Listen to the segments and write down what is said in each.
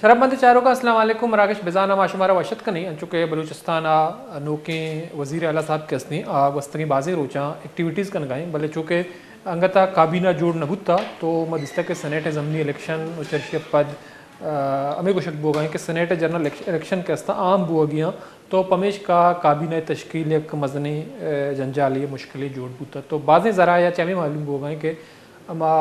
شرپمند چاروکاں، السلام علیکم۔ مراگش بزاں ما شمارا وش اتک کنیں، انچو کہ بلوچستان ء نوکیں وزیر اعلی صاحب کہ ہستیں، آ گوستگیں بازیں روچاں ایکٹیویٹیز کنگا ایں، بلے چونکہ انگت ء کابینہ جوڑ نہ بوتا، تو ما دیستا کہ سینیٹ ء ضمنی الیکشن و چرشی ء پد، آ، ہمے گوشگ بوگا ایں کہ سینیٹ ء جنرل الیکش-، الیکشن کہ ہستاں عام بوگی آں، تو پمیشکا کابینہ ء تشکیل یک مزنیں، آ، جنجالی ء مشکلے جوڑ بوتا۔ تو بازیں ذرائع ء چہ ہمے معلوم بوگا ایں کہ ہما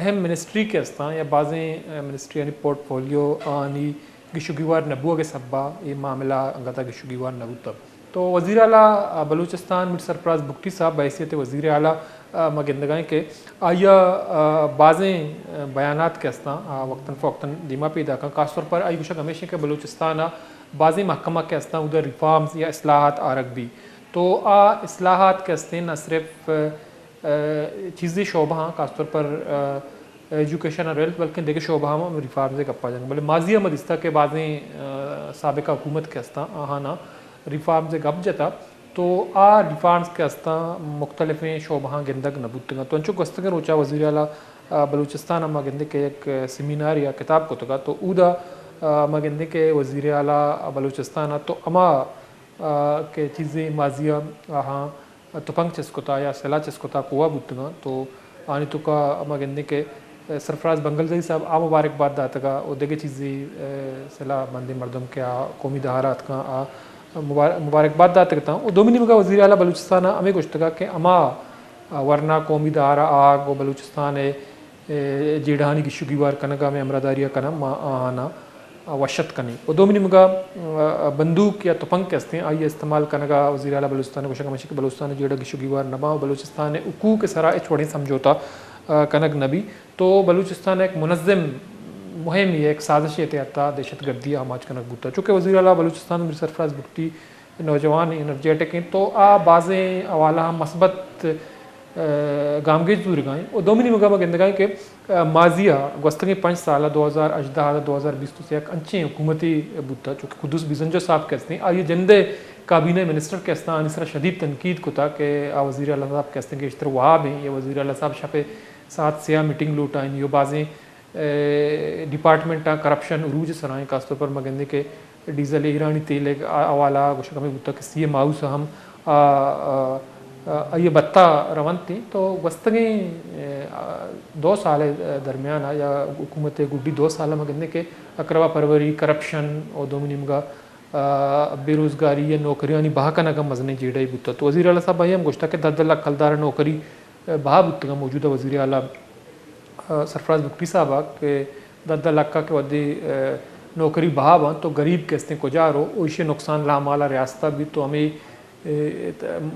اہم منسٹری کہ استاں یا بازیں، آ، منسٹریانی پورٹ فولیو آنی گیش و گیوار نہ بوگ ء سبب ء اے معاملہ انگت ء گیش و گیوار نہ بوتگ۔ تو وزیر اعلی، آ، بلوچستان میر سرفراز بگٹی صاحب بحیثیت وزیر اعلی، آ، ما گندگائیں کہ آئی ء، آ، بازیں، آ، بیانات کہ استاں، آ، وقتاً فوقتاً دیما پیداک اں۔ خاص طور پر آئی گوشگ ہمیش انت کہ بلوچستان ء بازیں محکمہ کہ استاں، اودا ریفارمز یا اصلاحات آرگ بی۔ تو آ اصلاحات کہ استیں نہ صرف، آ، چیزے شعبہ ہاں، خاص طور پر، آ، ایجوکیشن اور ہیلتھ، بلکہ دگہ شعبہ ہم ریفارمز ء گپا جنگ۔ بلے ماضی ہم دیستا کہ بازیں، آ، سابقہ حکومت کہ استاں، آہانا ریفارمز ء گپ جتا، تو آ ریفارمز کہ استاں مختلفیں شعبہ ہاں گندگ نہ بوتگاں۔ تو انچو گوستگیں روچا وزیر اعلی، آ، بلوچستان ہم ما گندے کہ یک سیمینار یا کتاب کتگا، تو اودا، آ، ما گندے کہ وزیر اعلی بلوچستان ء تو ہما، آ، کہ چیزے ماضی ء آہاں تپنگ چست کتا یا سلاہ چست کتا کوہ بوتگاں، تو آنی توکا ما گندیں کہ سرفراز بنگلزئی صاحب آ مبارکباد داتگا و دگہ چیزے، سلاہ مندیں مردم کہ آ قومی دہارا اتکاں آ مبار-، مبارکباد داتگ اتاں۔ و دومی نیمگا وزیر اعلی بلوچستان ء ہمے گوشتگا کہ ہما ورنا قومی دہارا آگ و بلوچستان ء اے، جیڑہانی گیش و گیوار کنگ ء ہمے ہمراہداری ء کناں، ما آہاناں، آ، وش اتک کنیں۔ و دومی نیمگا، آ، بندوق یا تپنگ کہ استیں، آئی ء استعمال کنگ ء وزیر اعلی بلوچستان ء گوشگ ہمیش کہ بلوچستان ء جیڑہ گیش و گیوار نہ باں و بلوچستان ء حقوق ء سرا ہچ وڑیں سمجھوتہ، آ، کنگ نہ بی۔ تو بلوچستان ء یک منظم مہمے ء یک سازشے ء تحت ء دہشت گردی ء آماچ کنگ بوتگ۔ چونکہ وزیر اعلی بلوچستان میر سرفراز بگٹی نوجوان انرجیٹک انت، تو آ بازیں حوالہ ہم مثبت، آ، گامگیج زورگا انت۔ و دومی نیمگا ما گندگا انت کہ، آ، ماضی ء گوستگیں پنچ سال ء دو ہزار ہژدہ ء دو ہزار بیست ء سے یک انچیں حکومتے بوتگ، چونکہ قدوس بیزنجو صاحب کہ استیں، آئی ء جند ء کابینہ منسٹر کہ استاں، آنی سرا شدید تنقید کتا کہ آ وزیر اعلی صاحب کہ استیں گیشتر واب ہیں، یا وزیر اعلی صاحب شپ ء ساعت سے ء میٹنگ لوٹائینی و بازیں اے، ڈیپارٹمنٹاں کرپشن عروج سرائیں، خاص طور پر ما گندیں کہ ڈیزل ایرانی تیل ء حوالہ گوشگ ہمیں بوتا کہ سی ایم ہاؤس ہم، آ، آ، آ، آئی ء بتا رونت انت۔ تو گوستگیں، اے، آ، دو سال ء درمیان ء یا حکومت ء گڈی دو سال ء ما گندیں کہ اقربہ پروری، کرپشن و دومی نیمگا، آ، بے روزگاری یا نوکریانی بہا کنگ ء مزنیں جیڑہ بوتا۔ تو وزیر اعلی صاحب آئی ہم گوشتا کہ دہ دہ لکھ کلدار نوکری بہا بوتگاں۔ موجودہ وزیر اعلی، آ، سرفراز بگٹی صاحب ء کہ دہ دہ لکھ ء کہ وھدے، آ، نوکری بہا باں تو غریب کہ استیں کجا رو، و ایشی نقصان لامال ء ریاست ء بیت تو ہمے، آ،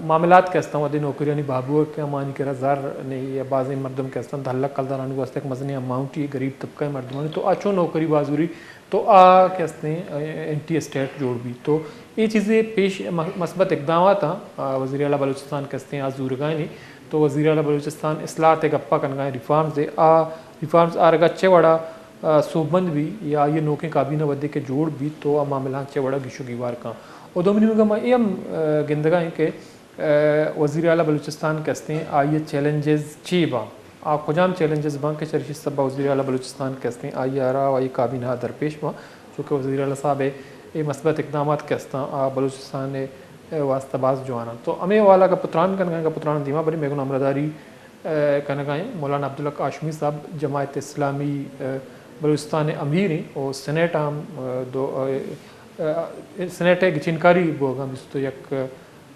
معاملات کہ استاں وھدے نوکریانی بہا بوگ کہ ہمانی کرا زر نے یا بازیں مردم کہ استاں دہ لکھ کلدارانی واسطہ یک مزنیں اماؤنٹے غریب طبقہ ء مردمانی تو آ چون نوکری بہا زوری تو آ کہ استیں، آ، اینٹی اسٹیٹ جوڑ بیت۔ تو اے چیزے پیش م-، مثبت اقدامات آں، آ، وزیر اعلی بلوچستان کہ استیں آ زورگائیں۔ تو وزیر اعلی بلوچستان اصلاحات ء گپا کنگائیں، ریفارمز ء، آ ریفارمز آرگا چہ وڑا، آ، سوبمند بی یا آئی نوکیں کابینہ وھدے کہ جوڑ بیت تو آ معاملہاں چہ وڑا گیش و گیوار کن۔ و دومی نیمگا ما اے ہم، آ، گندگائیں کہ آ، وزیر اعلی بلوچستان کہ استیں، آئی ء چیلنجز چی باں؟ آ کجام چیلنجز باں کہ چریشی سبب ء وزیر اعلی بلوچستان کہ استیں، آئی ء را و آئی کابینہ ء درپیش باں؟ چونکہ وزیر اعلی صاحب ء اے مثبت اقدامات کہ استاں، آ بلوچستان ء واسطہ باز جوان انت۔ تو ہمے حوالہ گپ و تران کنگا ایں، گپ و تران دیما بریں، مئے گوں ہمراہداری، آ، کنگا ایں مولانا عبدالحق ہاشمی صاحب، جماعت اسلامی، آ، بلوچستان ء امیر ایں و سینیٹ ء ہم، آ، دو، آ، آ، سینیٹ ء گچینکاری بوگا بیست و یک،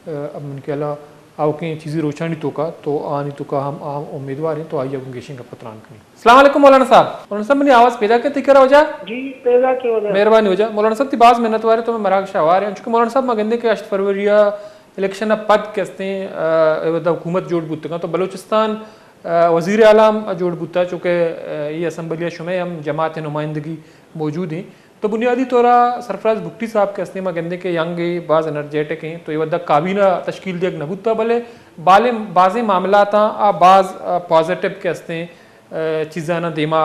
آ، من کہ اللہ آوکیں چیزی روچانی توکا تو آنی توکا ہم آ امیدوار ایں تو آئی ء گوں گیشیں گپ و تران کنیں۔ السلام علیکم مولانا صاحب۔ مولانا صاحب منی آواز پیدا کہ تئی کرا وجہ؟ جی، پیدا کہ وجہ۔ مہربانی وجہ۔ مولانا صاحب تئی باز منت واریں تو میں مراگش آوار ہیں، چونکہ مولانا صاحب ما گندے کہ ہشت فروری ء الیکشن ء پد کہ استیں، آ، اے وھد ء حکومت جوڑ بوتگاں تو بلوچستان، آ، وزیر اعلی ہم جوڑ بوتا، چونکہ، آ، اے اسمبلی ء شمئے ہم جماعت ء نمائندگی موجود ہیں۔ تو بنیادی طور ء سرفراز بگٹی صاحب کہ استیں ما گندیں کہ ینگ ایں، باز انرجیٹک ایں، تو اے وھد ء کابینہ تشکیل دیگ نہ بوتا، بلے بالیں بازیں معاملاتاں آ باز، آ، پازیٹیو کہ استیں، آ، چیزاناں دیما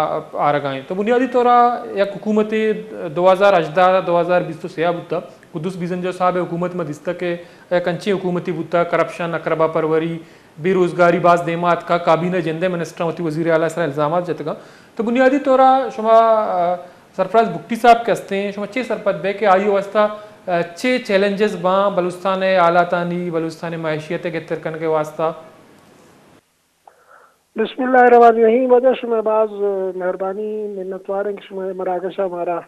آرگا ایں۔ تو بنیادی طور ء یک حکومتے دو ہزار ہژدہ ء دو ہزار بیست و سے ء بوتا، قدوس بیزنجو صاحب ء حکومت ما دیستا کہ یک انچیں حکومتے بوتا، کرپشن، اقربا پروری، بے روزگاری باز دیما اتکا، کابینہ جندے منسٹراں وتی وزیر اعلی سرا الزامات جتگا۔ تو بنیادی طور ء شما، آ، سرفراز بگٹی صاحب کہ ہستیں، شما چے سرپد بئے کہ آئی واسطہ، آ، چے چیلنجز باں بلوچستان ءِ حالاتانی، بلوچستان ءِ معیشیت ءِ گہتر کنگ ءِ واسطہ؟ بسم اللہ الرحمن الرحیم۔ واجہ شما باز مہربانی، منتوار ایں کہ شما مراگش ءَ مارا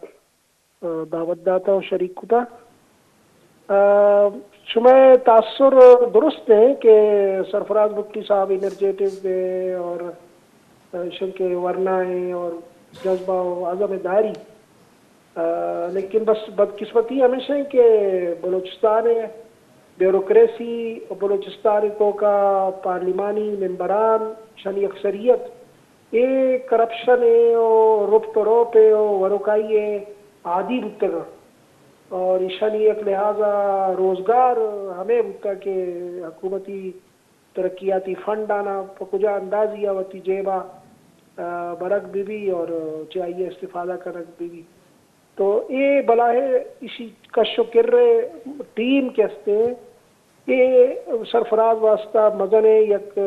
دعوت داتا و شریک کتا۔ آ، شمئے تاثر درست ایں کہ سرفراز بگٹی صاحب انرجیٹک ایں اور ایشاں کہ ورنا ایں اور جذبہ و عزم داری۔ آ، لیکن بس بدقسمتی ہمیش ایں کہ بلوچستان ءِ بیوروکریسی و بلوچستان ءِ توکا پارلیمانی ممبران، ایشانی اکثریت اے کرپشن ءِ و رپت و روپ ءِ و وروکائی ءِ عادی بوتگاں اور ایشانی یک لحاظا روزگار ہمے بوتگ کہ حکومتی ترقیاتی فنڈ آناں پہ کجا اندازی ءَ وتی جیب ءَ، آ، برگ بہ بی اور چہ آئی ءَ استفادہ کنگ بہ بی۔ تو اے بلاہیں ایشی کش و کر ءِ ٹیم کہ ہستیں، اے سرفراز واسطہ مزنیں یک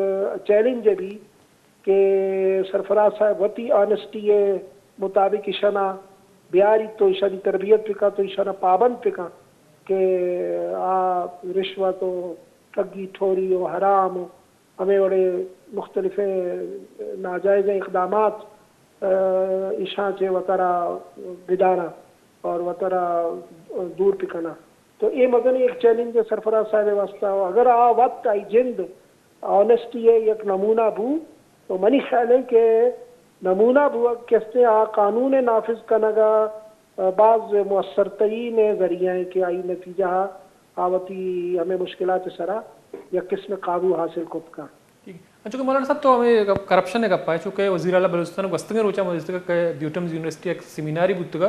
چیلنج بی کہ سرفراز صاحب وتی آنیسٹی ءِ مطابق ایشانا بیاریت تو ایشانی تربیت بکن تو ایشانا پابند بکن کہ آ رشوت و ٹگی ٹوری و حرام و ہمے وڑے مختلفیں ناجائزیں اقدامات، آ، ایشاں چہ وترا بداراں اور وترا دور بکناں۔ تو اے مزنیں یک چیلنج ایں سرفراز صاحب ءِ واسطہ۔ و اگر آ وت آئی جند آنیسٹی ءِ یک نمونہ بو، تو منی خیال ایں کہ نمونہ بوگ کہ ہستیں آ قانون ءِ نافذ کنگ ءَ باز مؤثر ترین ذریعہ ایں کہ آئی نتیجہ ءَ آ وتی ہمے مشکلات ءِ سرا یک قسم قابو حاصل کت کن۔ ٹھیک۔ انچو کہ مولانا صاحب تو ہمے گپ، کرپشن ءِ گپ ءَ، چونکہ وزیر اعلیٰ بلوچستان ءَ گوستگیں روچاں ما دیستگ کہ ڈیوٹمز یونیورسٹی ءَ یک سیمینارے بوتگ ءَ،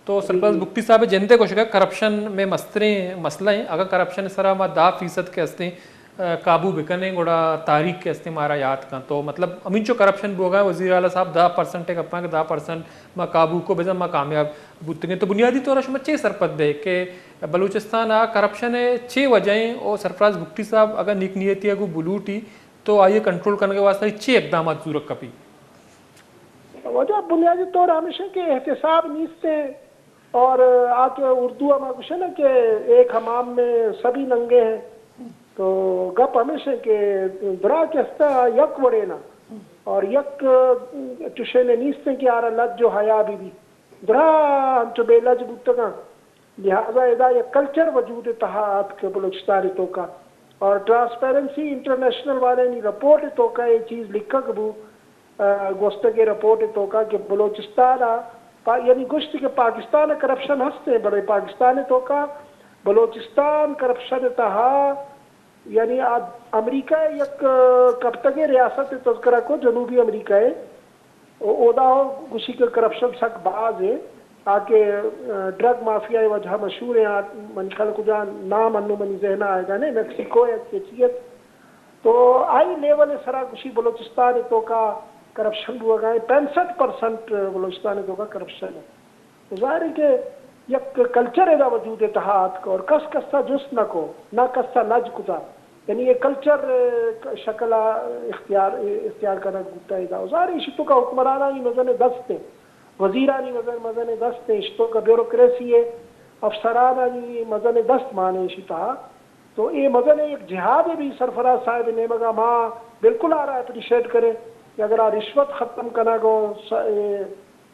تو سرفراز بگٹی صاحب ءِ جند ءَ گوشگ ءَ کرپشن مئے مستریں مسئلہ ایں، اگاں کرپشن ءِ سرا ما دہ فیصد کہ ہستیں، آ، قابو بکنیں، گڑا تاریخ کہ ہستیں مارا یات کنت۔ تو مطلب ہمینچو کرپشن بوگا ایں، وزیر اعلیٰ صاحب دہ پرسنٹ ءِ گپاں کہ دہ پرسنٹ ما قابو کو، بزاں ما کامیاب بوتگیں۔ تو بنیادی طور ءَ شما چے سرپد بئے کہ بلوچستان ءَ کرپشن ءِ چے وجہ ایں؟ او سرفراز بگٹی صاحب اگاں نیک نیتی ءَ گوں بلوٹی تو آئی ءِ کنٹرول کنگ ءِ واسطہ چے اقدامات زورگ کپی؟ وجہ بنیادی طور ہمیش ایں کہ احتساب نیست ایں اور آ کہ اردو ءَ ما گوشیں نا کہ ایک حمام میں سبھی ننگے ہیں، تو گپ ہمیش ایں کہ درا کہ ہستاں یک وڑے نا اور یک چشیں نیست ایں کہ آرا لج و حیا بہ بی۔ درا انچو بے لج بوتگاں۔ لہذا ادا یک کلچر وجود ءِ تہا آتک بلوچستان ءِ توکا اور ٹرانسپیرنسی انٹرنیشنل والانی رپورٹ ءِ توکا اے چیز لکھگ بو، آ، گوستگیں رپورٹ ءِ توکا کہ بلوچستان ءَ پا-، یعنی گوشت کہ پاکستان ءَ کرپشن ہستیں، بلے پاکستان ءِ توکا بلوچستان کرپشن ءِ تہا یعنی آ امریکہ ءِ یک، آ، کپتگیں ریاست ءِ تذکرہ کو، جنوبی امریکہ ءِ۔ او-، اودا ہو گوشی کہ کرپشن سک باز ایں، آ کہ، آ، ڈرگ مافیا ءِ وجہ مشہور ایں، آ منی خیال کجا نام انو منی ذہن ءَ آئیگا نہ، میکسیکو ءِ کہ چی ات۔ تو آئی لیول ءِ سرا گوشی بلوچستان ءِ توکا کرپشن بوگا ایں، پینسٹھ پرسنٹ بلوچستان ءِ توکا کرپشن ایں۔ ظاہر ہے کہ یک کلچر ادا وجود ءِ تہا آتک اور کس کس ءَ جست نہ کو، نہ کس ءَ لج کتا۔ یعنی یہ کلچر، آ، شکل ءَ اختیار، اختیار کنگ بوتا ادا۔ ظاہر ہے ایشی توکا حکمرانانی مزن دست ایں، وزیرانی مزن، مزن دست ایں، ایشی توکا بیوروکریسی ءِ افسرانانی مزن دست مانے ایشی تہا۔ تو اے مزن یک جہادے بی سرفراز صاحب ءِ نیمگا، ما بالکل آرا اپریشیٹ کریں کہ اگر آ رشوت ختم کنگ و س-، اے،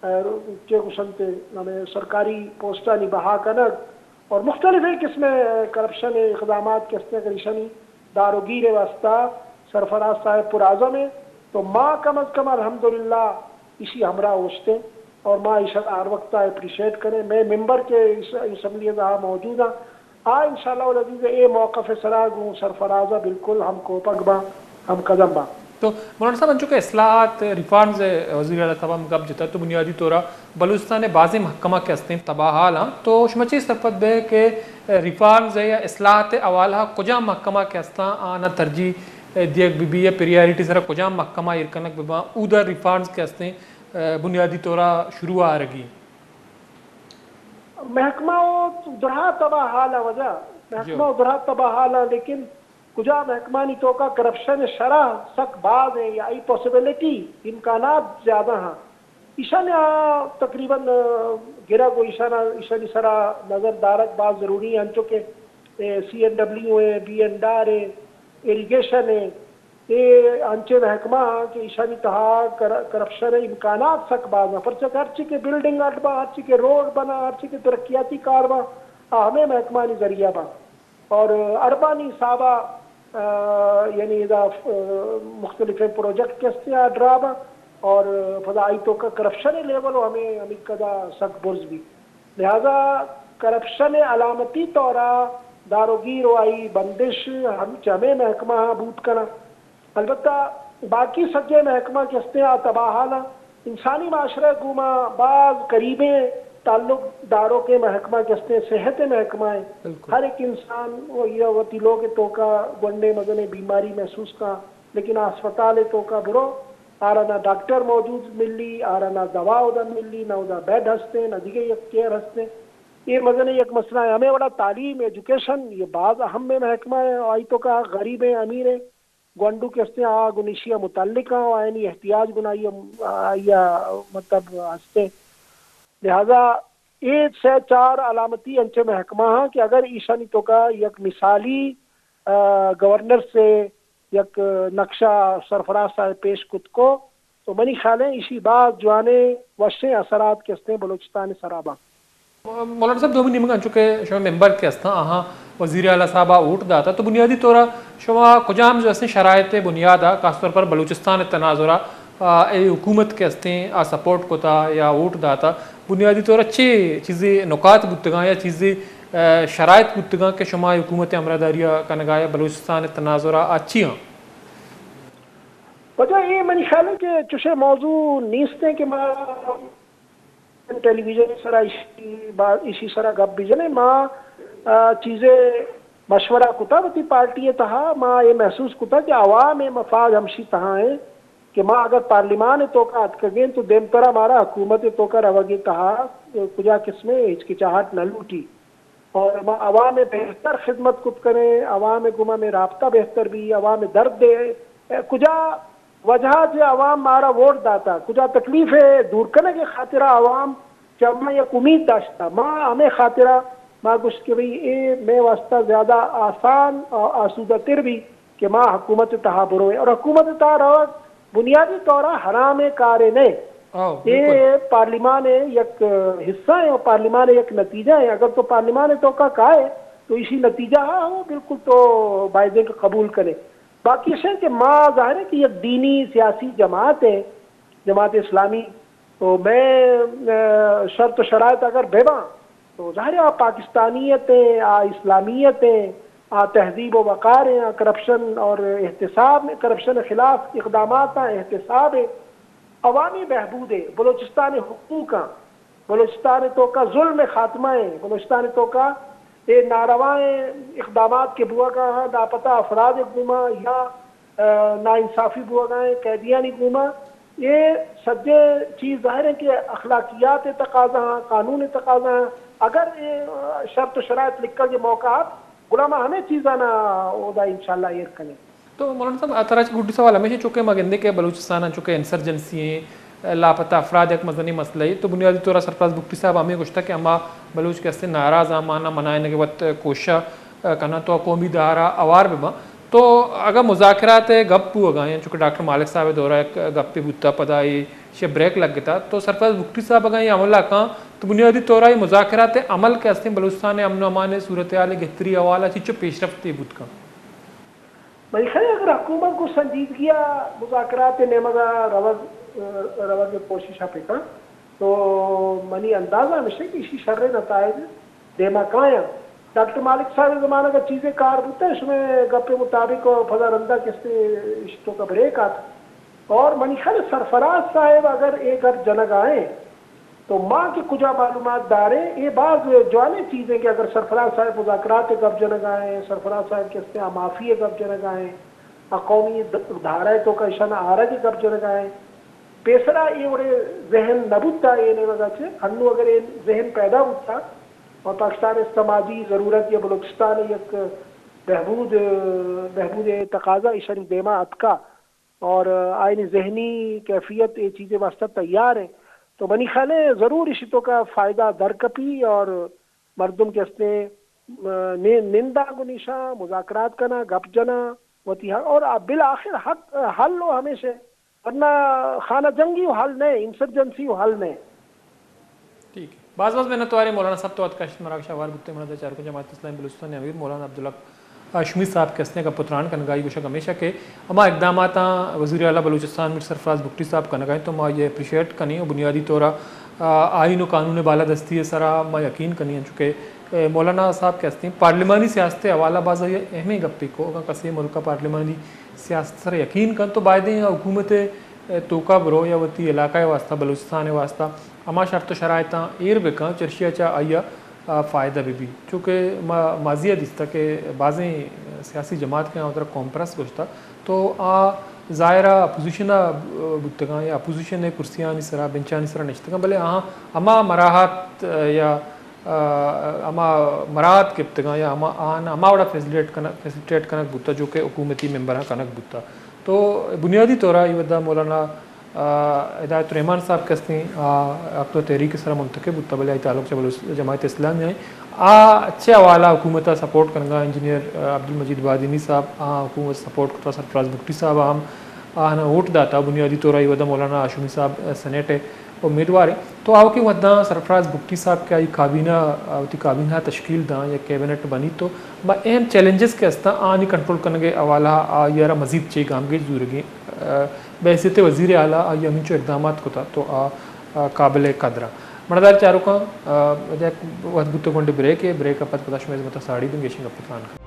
اے، چے گوشنت، ہمے سرکاری پوسٹانی بہا کنگ اور مختلفیں قسم ءِ کرپشن ءِ اقدامات کہ ہستیں، اگر ایشانی داروگیر ءِ واسطہ سرفراز صاحب پرعزم ایں تو ما کم از کم الحمدللہ ایشی ہمراہ اوشتیں اور ما ایشاں ہر وقت ءَ اپریشیٹ کنیں۔ مئے ممبر کہ اس-، اسمبلی ءِ تہا موجود ایں، آ انشاءاللہ العزیز اے موقف ءِ سرا گوں سرفراز ءَ بالکل ہم کوپگ باں، ہم قدم باں۔ تو مولانا صاحب، انچو کہ اصلاحات، ریفارمز ءِ وزیر اعلیٰ صاحب ہم گپ جتا تو بنیادی طور ءَ بلوچستان ءِ بازیں محکمہ کہ ہستیں تباہ حال آں، تو شما چے سرپد بئے کہ ریفارمز ءِ یا اصلاحات ءِ حوالہ ءَ کجام محکمہ کہ ہستاں آناں ترجیح دیگ بہ بی یا پریارٹی سرا کجام محکمہ ایر کنگ بہ باں، اودا ریفارمز کہ ہستیں بنیادی طور ءَ شروع ءَ آرگی؟ محکمہ و درہا تباہ حال ءَ وجہ، محکمہ و درہا تباہ حال ءَ، لیکن کجا محکمانی توکا کرپشن ءِ شرح سک باز ایں یا ای پاسیبلٹی، امکانات زیادہ ہاں۔ ایشانی آ تقریباً، آ، گرگ و ایشانا، ایشانی سرا نظر دارگ باز ضروری ہے، انچو کہ، اے، سی این ڈبلیو ہے، بی این ڈار ہے، ایریگیشن ہے، اے انچیں محکمہ آں کہ ایشانی تہا کر-، کرپشن ءِ امکانات سک باز آں، پرچا کہ ہرچی کہ بلڈنگ اڈ باں، ہرچی کہ روڈ بناں، ہرچی کہ ترقیاتی کار باں، آ ہمے محکمہانی ذریعہ باں۔ اور اربانی حسابا، آ، یعنی ادا، آ، مختلفیں پروجیکٹ کہ استیں آ ڈرا باں اور پدا آئی توکا کرپشن لیول و ہمے، ہمے قدا سک برز بی۔ لہذا کرپشن علامتی طورا داروگیر و آئی بندش ہم چہ ہمے محکمہ ہاں بوت کناں۔ البتہ باقی سجے محکمہ کہ استیں آ تباہ حالاں۔ انسانی معاشرہ گوما باز قریبیں تعلق داروکیں محکمہ کہ استیں، صحت محکمہ ہیں۔ بالکل۔ ہر ایک انسان و یا وتی لوگ توکا گونڈے مزنے بیماری محسوس کا، لیکن اسپتال توکا برو، آرا نہ ڈاکٹر موجود ملی، آرا نہ دوا ادا ملی، نہ ادا بیڈ ہستیں، نہ دیگہ یک کیئر ہستیں۔ یہ مزنے یک مسئلہ ہے۔ ہمیں وڑا تعلیم، ایجوکیشن، یہ باز اہم محکمہ ہے۔ آئی توکا غریب ہیں، امیر ہیں، گونڈو کہ استیں آ گوں ایشی ءَ متعلق آں و آیانی احتیاج گوں آئی ءَ، آئی ءَ مطلب ہستیں۔ لہذا اے سے چار علامتی انچیں محکمہ آں کہ اگر ایشانی توکا یک مثالی، آ، گورنر سے یک نقشہ سرفراز صاحب پیش کت کو تو منی خیال ہے ایشی باز جوانیں وشیں اثرات کہ استیں بلوچستان سرا باں۔ مولانا صاحب، دومی نیمگ انچو کہ شما ممبر کہ استاں، آہاں وزیر اعلیٰ صاحب ءَ ووٹ داتا، تو بنیادی طور ءَ شما کجام جو استیں شرائط ءِ بنیاد ءَ، خاص طور پر بلوچستان ءِ تناظر ءَ، آ، اے حکومت کہ استیں آ سپورٹ کتا یا ووٹ داتا، بنیادی طور ءَ چے چیزے نکات بوتگاں یا چیزے، آ، شرائط بوتگاں کہ شما اے حکومت ءِ ہمراہداری ءَ کنگا یا بلوچستان ءِ تناظر ءَ آ چی آں؟ وجہ اے منی خیال ہے کہ چوشیں موضوع نیستیں کہ ما ٹیلی ویژن سرا ایشی با-، ایشی سرا گپ بجنیں۔ ما، آ، چیزے مشورہ کتا وتی پارٹی تہا، ما اے محسوس کتا کہ عوام مفاد ہمشی تہا ہیں کہ ما اگر پارلیمان توکا اتکگیں تو دیمترا مارا حکومت توکا روگی تہا کجا قسمیں ہچکچاہٹ نہ لوٹی۔ اور ما عوام بہتر خدمت کت کنیں، عوام گوما میں رابطہ بہتر بی، عوام درد دے، کجا وجہ جے عوام مارا ووٹ داتا، کجا تکلیف ہے دور کنگ خاطرہ عوام چہ ما یک امید داشتا۔ ما ہمیں خاطرہ ما گوشت کہ بھئی اے میں واسطہ زیادہ آسان اور آسودہ تر بی کہ ما حکومت تہا برویں۔ اور حکومت تہا روگ بنیادی طور حرام کارے نہ۔ او، اے بالکل۔ پارلیمان یک حصہ ہے اور پارلیمان یک نتیجہ ہے۔ اگر تو پارلیمان توکا کائے تو اسی نتیجہ ہاں ہو، بالکل تو بایدیں کہ قبول کرے۔ باقی اش کہ ما ظاہر ہے کہ یک دینی سیاسی جماعت ہے، جماعت اسلامی، تو میں، آ، شرط و شرائط اگر بباں تو ظاہر ہے آ پاکستانیت ہیں، آ اسلامیت ہیں، آ تہذیب و وقار ہیں، آ کرپشن اور احتساب، کرپشن خلاف اقدامات ہیں، احتساب ہیں، عوامی بہبود ہیں، بلوچستان حقوق ہیں، بلوچستان توکا ظلم خاتمہ ہیں، بلوچستان توکا اے ناروائیں اقدامات کہ بوگا ہیں، لاپتہ افراد گوما یا، آ، ناانصافی بوگا ہیں، قیدیانی گوما، اے سجے چیز ظاہر ہیں کہ اخلاقیات تقاضا ہیں، قانون تقاضا ہیں۔ اگر اے، آ، شرط و شرائط لکھا کہ موقع آت، گڑا ما ہمیں چیزانا اودا انشاءاللہ ایر کنیں۔ تو مولانا صاحب، ترا چہ گڈی سوال ہمیش انت، چونکہ ما گندیں کہ بلوچستان ء چونکہ انسرجنسی ایں، لاپتہ افراد یک مزنیں مسئلہ اے، تو بنیادی طور ء سرفراز بگٹی صاحب ہمے گوشتگ کہ ہما بلوچ کہ استیں ناراض آں، مانا منائینگ ء وت کوشش ء کناں تو قومی دار ء ہوار بہ باں۔ تو اگاں مذاکرات ء گپ بوگ ء انت، چونکہ ڈاکٹر مالک صاحب ء دور ء یک گپے بوتگ، پدا ایشی ء بریک لگتگ، تو سرفراز بگٹی صاحب اگاں اے عمل ء کن تو بنیادی طور ء اے مذاکرات ء عمل کہ استیں بلوچستان ء امن و امان ء صورتحال ء گہتری ء حوالہ ء چنچو پیشرفتے بوت کنت؟ منی خیال ء اگر حکومت گوں سنجیدگی ء مذاکرات ء نیمگ ء روگ، روگ ء کوشش ء بہ کن تو منی اندازہ ہمیش انت کہ ایشی شریں نتائج دیما کایاں۔ ڈاکٹر مالک صاحب ء زمانگ ء چیزے کار بوتہ، شمئے گپ ء مطابق ء پدا رندا کسے ایشی توکا بریک آت۔ اور منی خیال ء سرفراز صاحب اگر اے گپ جنگ ء انت تو ما کہ کجا معلومات داریں، اے باز جوانیں چیزیں کہ اگر سرفراز صاحب مذاکرات ء گپ جنگ ء انت، سرفراز صاحب کہ استیں آ معافی ء گپ جنگ ء انت، آ قومی د-، دھارہ ء توکا ایشان آرگ ء گپ جنگ ء انت، پیسرا اے وڑیں ذہن نہ بوتا اے نیمگ ء چہ، انوں اگر اے ذہن پیدا بوتا اور پاکستان ء سماجی ضرورت یا بلوچستان ء یک بہبود، بہبود ء تقاضا ایشانی دیما اتکا، اور آیانی ذہنی کیفیت اے چیزے واسطہ تیار ہیں۔ تو منی خیال ہے ضرور اسی توکا فائدہ در کپی اور مردم کہ استیں، م-، نے-، ننداں گوں ایشاں، مذاکرات کناں، گپ جناں، وتی حق، اور بالآخر حق، حل و ہمیش ہے۔ ورنہ خانہ جنگی و حل نہ، انسرجنسی و حل نہ۔ ٹھیک ہے۔ باز باز منتوار ایں مولانا صاحب، تو اتکا شت مراگش ءَ ہوار بوتے۔ منا دے چارکو جماعت اسلامی بلوچستان امیر مولانا عبدالحق ہاشمی صاحب کہ استیں گپ و تران کنگا، آئی گوشگ ہمیش ایں کہ ہما اقداماتاں وزیر اعلیٰ بلوچستان میر سرفراز بگٹی صاحب کنگا ایں تو ما یہ اپریشیٹ کنیں و بنیادی طور آ، آئین و قانون بالادستی سرا ما یقین کنیں، انچو کہ، اے، مولانا صاحب کہ استیں پارلیمانی سیاست حوالہ باز اہمیں گپے کو، اگاں کسے ملک پارلیمانی سیاست سرا یقین کن تو بایدیں حکومت توکا برو یا وتی علاقہ واسطہ، بلوچستان واسطہ ہما شرط و شرائطاں ایر بکن چرشیا چا آئیا آ، فائدہ بہ بیت، چونکہ ما ماضی ءَ دیستہ کہ بازیں سیاسی جماعت کہ آ وترا قوم پرست گوشتہ، تو آ ظاہر ءَ اپوزیشن ءَ بوتگاں یا اپوزیشن ءِ کرسیانی سرا، بنچانی سرا نشتگاں، بلے آہاں ہما مراعات یا، آ، ہما مراعات گپتگاں یا ہما، آہاں ہما وڑا فیسلیٹ کنگ، فیسلیٹیٹ کنگ بوتہ جو کہ حکومتی ممبراں کنگ بوتہ۔ تو بنیادی طور ءَ اے وھد ءَ مولانا آ، ہدایت الرحمان صاحب کہ استیں، آ، حق تحریک سرا منتخب بوتہ، بلے آئی تعلق چہ بلوچ جماعت اسلامی ءَ۔ آ چہ حوالہ حکومت ءَ سپورٹ کنگا، انجینئر، آ، عبدالمجید بادینی صاحب، آ، حکومت سپورٹ کتا، سرفراز بگٹی صاحب ءَ ہم آہاں ووٹ داتا۔ بنیادی طور ءَ اے وھد ءَ مولانا ہاشمی صاحب، آ، سینیٹ ءِ امیدوار ایں۔ تو آوکیں وھداں سرفراز بگٹی صاحب کہ آئی کابینہ، آ، وتی کابینہ تشکیل داں یا کیبنٹ بنی تو ما اہم چیلنجز کہ استاں آنی کنٹرول کنگ ءِ حوالہ ءَ آئی ءَ را مزید چے گامگیج زورگیں۔ آ، بحیثیت وزیر اعلیٰ آئی ہمینچو اقدامات کتا تو آ، آ، قابل قدر آں۔ مڑدار چاروکاں، آ، یک وھد بوتگ گونڈے بریک ءِ، بریک ءَ پد پدا شمئے ہزمت ءَ ساڑی بیں، گیشیں گپ ءُ تران کنیں۔